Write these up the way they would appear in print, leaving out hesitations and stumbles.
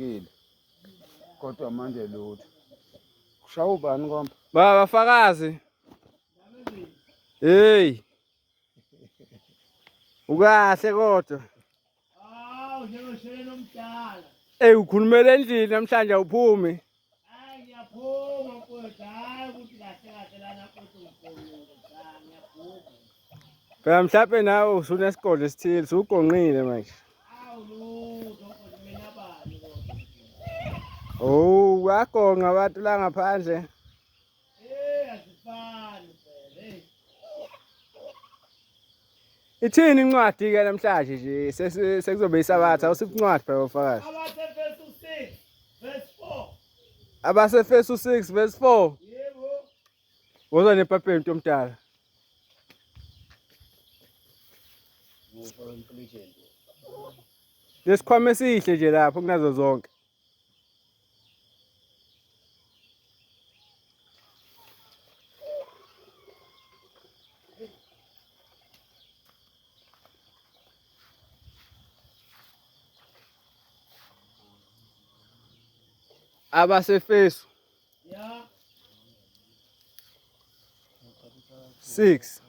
Ngibhekile. Kodwa manje lutho. Kushaya ubani komba? Baba fakazi. Hey. Ukahle kodwa. Hawu njengosheleni omdala. Ey ukhulumela endlini namhlanje awuphumi. Hayi ngiyaphuma mfowethu, hayi ukuthi kahle kahle lana futhi ngiphumile. Cha ngiyaphuma. Phela mhlawumbe nawe usunesigodlo esithile, usugonqile manje. Awu lutho mfowethu mina bani kodwa. Oh, uyagonqa abantu la ngaphandle. Eh asifani phela. Hey. Ithini incwadi ke namhlanje nje sekuzobe isabatha awusiphi incwadi phela ufakazi. Abasefesu 6 verse 4. Abasefesu 6 verse 4. Yebo. Woza nepapeni mntu omdala. Lesikhwama esihle nje lapho kunazo zonke. Abasefesu Ya. 6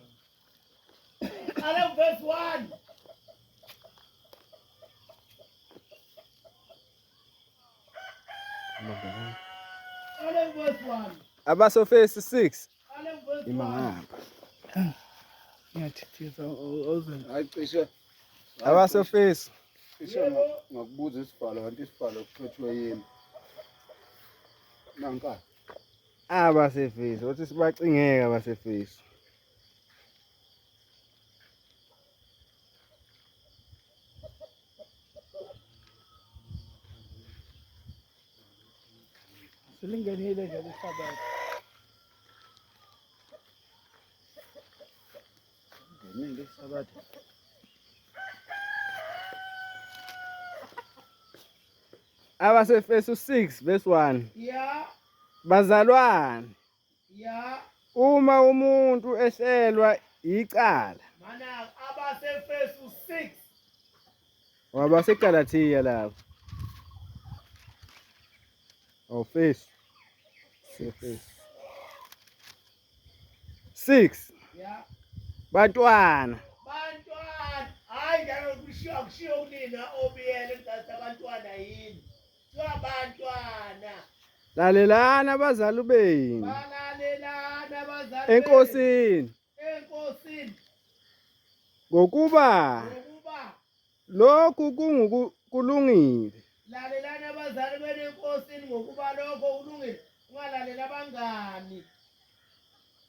Qala verse 1. Qala verse 1. Abasofesi 6 Qala verse 1. ima ngapha. Ngiyathithiza awuze. Hayi cishe. Abasofesi Cishe ngakubuza isibhalo kanti isibhalo kuphethwe yini? Nanka. Abasefesi uthi sibacingeke abasefesi. Selingenile nje lehlabathi. Ngenile isabatha. Abasefesu 6 verse 1. Ya. Bazalwane, Ya. uma umuntu ehlelwa icala, Mana abasefesu 6. wabaseGalathiya lapho. Oh, Fesu. Sefesu. 6. Ya. Bantwana, Bantwana, hayi njalo kushiwo akushiwo kunina obiyele mntase abantwana yini. Kuthiwa bantwana. lalelani abazali benu Balalelana abazali. enkosini, Enkosini. ngokuba Ngokuba lokhu kulungile. lalelani abazali benu enkosini ngokuba lokho kulungile. Ungalaleli abangani.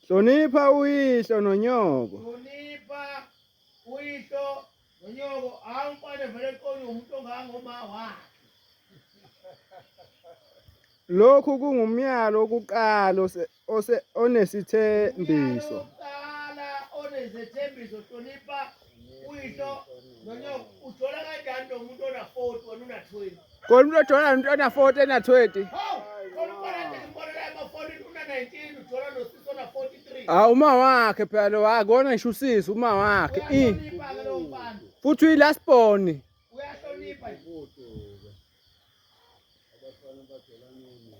Hlonipha uyihlo nonyoko. Hlonipha uyihlo nonyoko. Hawu umfana vele eqonywe umuntu ongangoma wakhe. Lokhu kungumyalo wokuqala onesithembiso. Umyalo wokuqala onezethembiso hlonipha uyihlo nonyoko. Ujola kanjani nomuntu ona-40 wena una-20? Khona umuntu ojola nomuntu ona-40 ena-20. Hawu, khona umfana nje ngimbonela emafonini una-19 ujola nosisi ona-43. Hawu uma wakhe phela lo akona ngisho usisi uma wakhe. I Uyahlonipha-ke lowo mfana. futhi uyi-last born. Uyahlonipha nje. Abafana bajolana nini?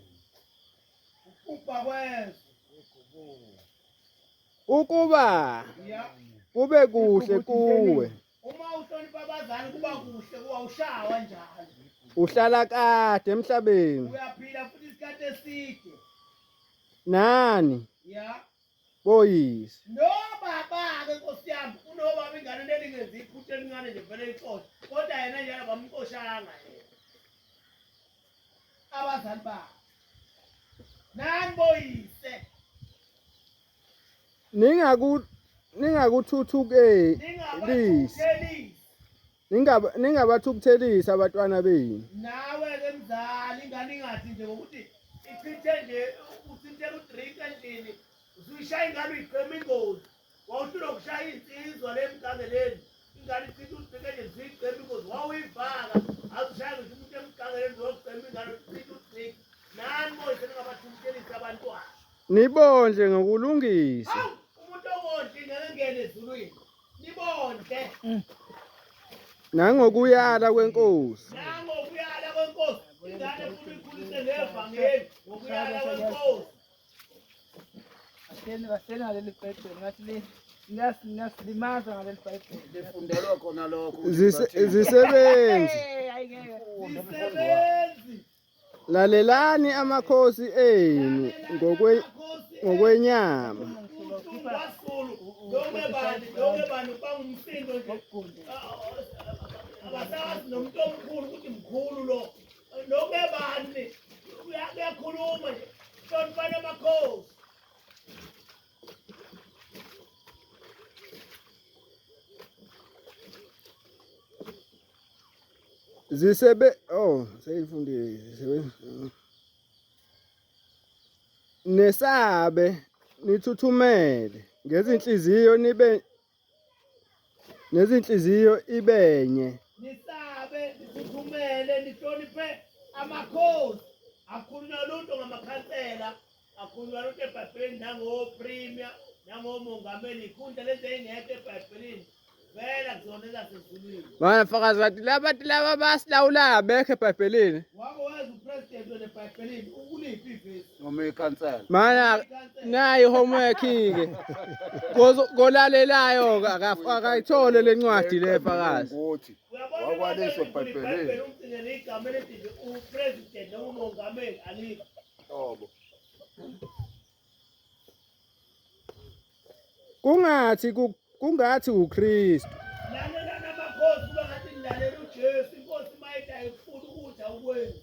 Ubhubha kwezwe. Ukuba Ya. kube kuhle kuwe, Uma uhlonipha abazali kuba kuhle kuba ushawa njalo. uhlala kade emhlabeni. Uyaphila futhi isikhathi eside. Nani Ya. boyise. Nobaba-ke nkosi yami unobaba ingane nelingenzi iphutha elincane nje vele ixoshe kodwa yena njalo bamxoshanga yena abazali bakhe nani boyise Ningakuthuthukelisi. ningabathuthelisi Ningabathukuthelisi abantwana benu. nawe-ke mzali ingane ingathi nje ngokuthi ichithe nje uchithe udrink endlini usuyishaya ingane uyichema ingozi wawuhlulwa ukushaya iy'nsizwa le emgangeleni ingane ichithe udrink endlini usuyicema ingozi wawuyivaka azishaya ngisho umuntu emgangeleni uzokucema ingane uchithe udrink nani boyise ningabathukuthelisi abantwana. Nibondle ngokulungisa. Hawu, umuntu ongondli ngeke ngene ezulwini. Nibondle Nangokuyala kwenkosi. nangokuyala kwenkosi. Ingane funa uyikhulise ngevangeli ngokuyala kwenkosi. Kahleni kahleni ngaleli bhayibheli ngathi niyasilimaza ngaleli bhayibheli. Lifundelwa khona lokho. Zisebenzi. Hey, hayi ngeke. Zisebenzi. Lalelani amakhosi enu ngokwenyama. Kwasulu noma bani noma bani bangumsindo nje. Abasazi nomuntu omkhulu ukuthi mkhulu lo. Noma bani uyakhuluma nje. Hloniphani amakhosi. Zisebe oh seyifundile zisebenzi. Nesabe nithuthumele ngezinhliziyo nibe nezinhliziyo ibenye. Nisabe nithuthumele nihloniphe amakhosi. Akhulunywa lutho ngamakhansela, akhulunywa lutho eBhayibhelini nangopremier nangomongameli, ikhundla lezi ey'ngekho eBhayibhelini. Vela kuzona ezasezulwini. Mana fakazi bathi laba laba basilawulayo abekho eBhayibhelini. Wake weza upresident wena eBhayibhelini ukuliphi ivesi? Noma ikhansela. Mana nayi homework ke. Kolalelayo ke akayithole lencwadi le fakazi. Ukuthi Uyabona wakwaliswa uma eBhayibhelini. iBhayibheli umgcinele igama elithi nje upresident noma umongameli alikho. Hlobo. Kungathi kungathi uKristu. Lalelani amakhosi kube ngathi nilalela uJesu inkosi mayithi ayikufuni ukuthi awukwenzi.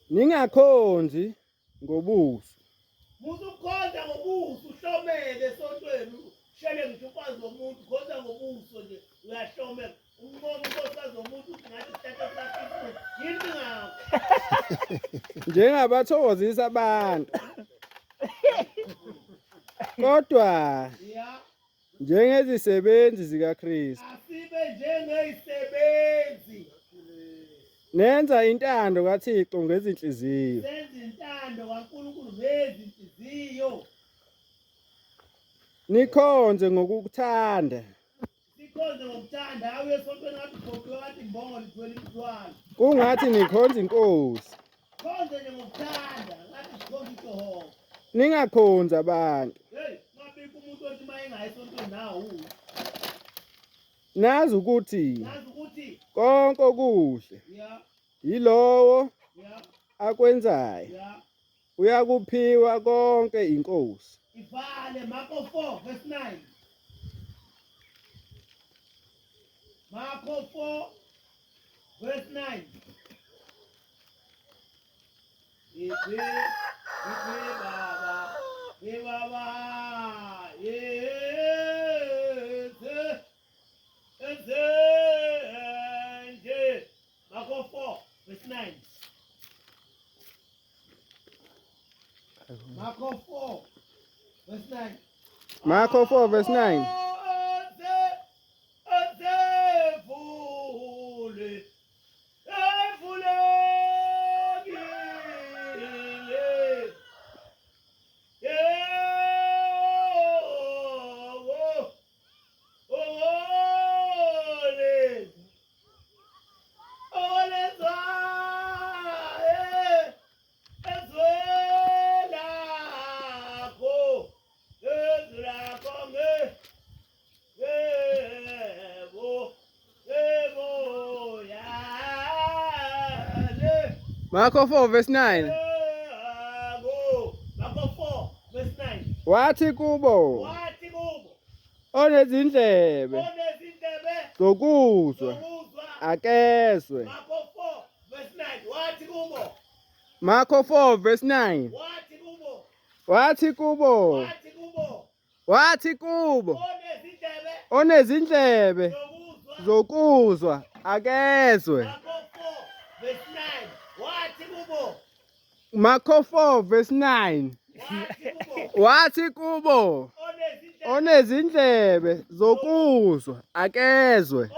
Ningakhonzi ngobuso. Musa ukukhonza ngobuso uhlomele esontweni ushele ngisho ukwazi womuntu khonza ngobuso nje uyahlomela uncoma unkosikazi womuntu uthi ngathi isihlahla sikakhisimusi yini ngakho Njengabathokozisa abantu. Kodwa ya njengezisebenzi zikaKristu asibe njengezisebenzi nenza intando kaThixo ngezinhliziyo. senze intando kaNkulunkulu ngezinhliziyo Nikhonze ngokuthanda. sikhonze ngokuthanda awuye esontweni ngathi uphoqiwe ngathi imbongolo ithwele imithwalo Kungathi nikhonza inkosi. khonze nje ngokuthanda ngathi sikhonza uJehova Ningakhonzi abantu. Hey, mabikho umuntu othi uma engayi esontweni nawu. Nazi ukuthi Nazi ukuthi konke okuhle ya yilowo ya akwenzayo ya uyakuphiwa konke inkosi. ivale Marko 4 verse 9. Marko 4 verse 9. Iphi iphi baba ibaba yethu ezenje Marko 4 verse 9. Marko 4 verse 9. Marko 4 verse 9. Marko 4 verse 9. Marko 4 verse 9. Wathi kubo Wathi kubo onezindlebe onezindlebe zokuzwa zokuzwa akezwe. Marko 4 verse 9. Wathi kubo Marko 4 verse 9. wathi kubo Wathi kubo wathi kubo wathi kubo onezindlebe onezindlebe zokuzwa zokuzwa akezwe. Marko 4 verse 9. Wathi kubo Marko 4 verse 9. wathi kubo Wathi kubo onezindlebe onezindlebe zokuzwa akezwe.